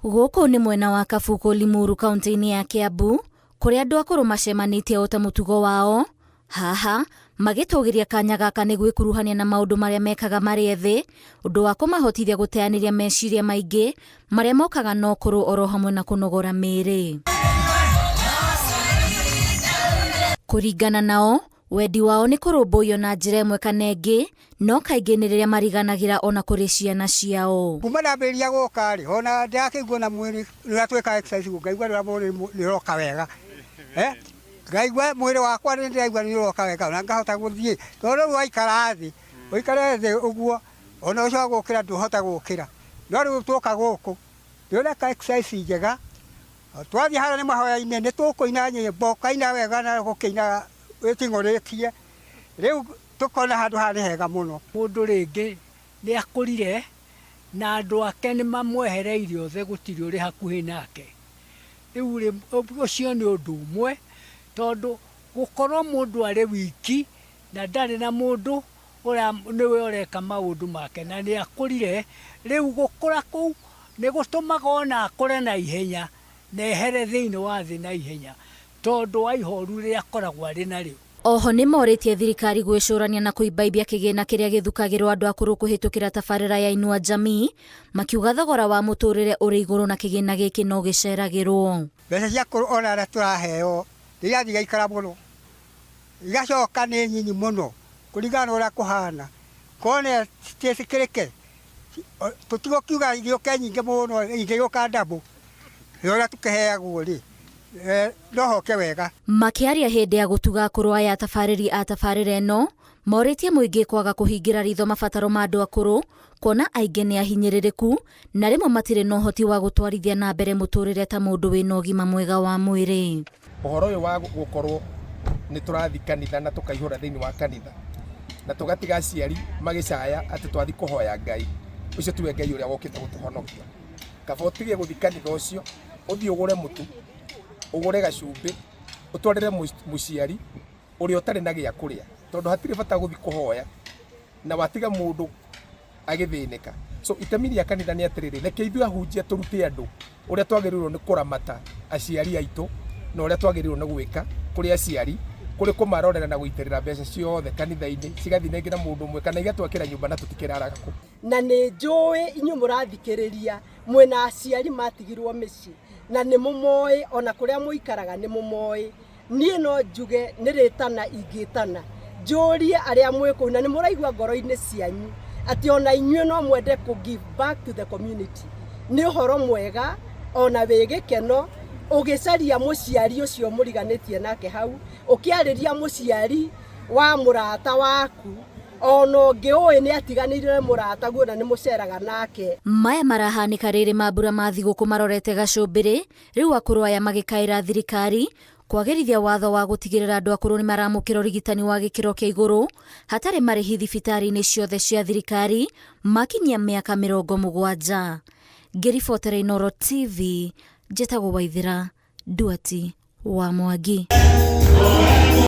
Gũkũ nĩ mwena wa Kabuku Limuru kaunti-inĩ ya Kiambu kũrĩa andũ akũrũ macemanĩtie o ta mũtugo wao. Haha magĩtũgĩria kanya gaka nĩ gwĩkuruhania na maũndũ marĩa mekaga marĩ ethĩ, ũndũ wa kũmahotithia gũteanĩria meciria maingĩ marĩa mokaga na ũkũrũ oro hamwe na kũnogora mĩĩrĩ. Kũringana nao, wendi wao nĩ kũrũmbũiyo na njĩra ĩmwe kana ĩngĩ, no kaingĩ nĩ rĩrĩa mariganagĩra ona kũrĩ ciana ciao. Kuma ndambĩrĩria gũka rĩ, ona ndĩrakĩigua na mwĩrĩ rĩrĩa twĩka exercise ngaigua rĩrĩa mwĩrĩ nĩ ũroka wega. Ngaigua mwĩrĩ wakwa nĩ ndĩraigua nĩ ũroka wega ona ngahota gũthiĩ. Tondũ rĩu waikara thĩ, ũikare thĩ ũguo, ona ũcio wa gũkĩra ndũhota gũkĩra. No rĩu twoka gũkũ, ndĩreka exercise njega, twathiĩ harĩa nĩ mahoya-inĩ nĩ tũkũina nyĩmbo, ũkaina wega na gũkĩina wĩting'ũrĩtie. Rĩu tũkona handũ haha nĩ hega mũno. Mũndũ rĩngĩ nĩ akũrire na andũ ake nĩ mamwehereirie othe gũtirĩ ũrĩ hakuhĩ nake. Rĩu rĩ, ũcio nĩ ũndũ ũmwe tondũ gũkorwo mũndũ arĩ wiki na ndarĩ na mũndũ ũrĩa nĩwe ũreka maũndũ make na nĩ akũrire, rĩu gũkũra kũu nĩ gũtũmaga ona akũre na ihenya na ehere thĩinĩ wa thĩ na ihenya tondũ wa ihoru rĩrĩa akoragwo arĩ narĩo. Oho nĩ morĩtie thirikari gwĩcũrania na kũimbaimbia kĩgĩna kĩrĩa gĩthukagĩrwo andũ akũrũ kũhĩtũkĩra tabarĩra ya Inua Jamii, makiuga thogora wa mũtũrĩre ũrĩ igũrũ na kĩgĩna gĩkĩ no gĩceragĩrwo. Mbeca cia akũrũ ona arĩa tũraheo nĩ irathiĩ igaikara mũno, igacoka nĩ nyinyi mũno kũringana na ũrĩa kũhana. Korwo citiĩtĩkĩrĩke, tũtigũkiuga igĩũke nyingĩ mũno, ingĩgĩũka double ya ũrĩa tũkĩheagwo rĩ, no hoke wega. Makĩaria hĩndĩ ya gũtuga akũrũ aya atabarĩri a tabarĩra ĩno, morĩtie mũingĩ kwaga kũhingĩra ritho mabataro ma andũ akũrũ, kuona aingĩ nĩ ahinyĩrĩrĩku na rĩmwe matirĩ na ũhoti wa gũtwarithia na mbere mũtũrĩre ta mũndũ wĩna ũgima mwega wa mwĩrĩ. Ũhoro ũyũ wa gũkorwo nĩ tũrathiĩ kanitha na tũkaihũra thĩinĩ wa kanitha na tũgatiga aciari magĩcaya atĩ twathiĩ kũhoya Ngai, ũcio tiwe Ngai ũrĩa wokĩte gũtũhonokia. Kaba ũtige gũthiĩ kanitha ũcio, ũthiĩ ũgũre mũtu, ũgũre gacumbĩ, ũtwarĩre mũciari ũrĩa ũtarĩ na gĩa kũrĩa, tondũ hatirĩ bata gũthiĩ kũhoya na watiga mũndũ agĩthĩnĩka. So itemi rĩa kanitha nĩ atĩrĩrĩ, reke ithuĩ ahunjia tũrute andũ ũrĩa twagĩrĩirwo nĩ kũramata aciari aitũ na ũrĩa twagĩrĩirwo nĩ gwĩka kũrĩ aciari, kũrĩ kũmarorera na gũitĩrĩra mbeca ciothe kanitha-inĩ cigathiĩ rĩngĩ na mũndũ ũmwe kana igatwakĩra nyũmba na tũtikĩraraga kũ. Na nĩ njũĩ inyuĩ mũrathikĩrĩria mwĩna aciari matigirwo mĩciĩ na nĩ mũmoĩ, ona kũrĩa mũikaraga nĩ mũmoĩ. Niĩ no njuge nĩ rĩtana ingĩtana njũrie arĩa mwĩ kũu na nĩ mũraigua ngoro-inĩ cianyu atĩ ona inyuĩ no mwende kũ give back to the community. Nĩ ũhoro mwega ona wĩ gĩkeno ũgĩcaria mũciari ũcio mũriganĩtie nake hau, ũkĩarĩria mũciari wa mũrata waku ona ũngĩ ũĩ nĩ atiganĩire mũrata guo na nĩ mũceraga nake. Maya marahanĩka rĩrĩ mambura ma thigũkũ marorete gacũmbĩrĩ, rĩu akũrũ aya magĩkaĩra thirikari kwagĩrithia watho wa gũtigĩrĩra andũ akũrũ nĩ maramũkĩra ũrigitani wa gĩkĩro kĩa igũrũ hatarĩ marĩhi thibitarĩ-inĩ ciothe cia thirikari makinyia mĩaka 70. Ngĩribotera Inooro TV, njĩtagwo Waithĩra Nduati wa Mwangi.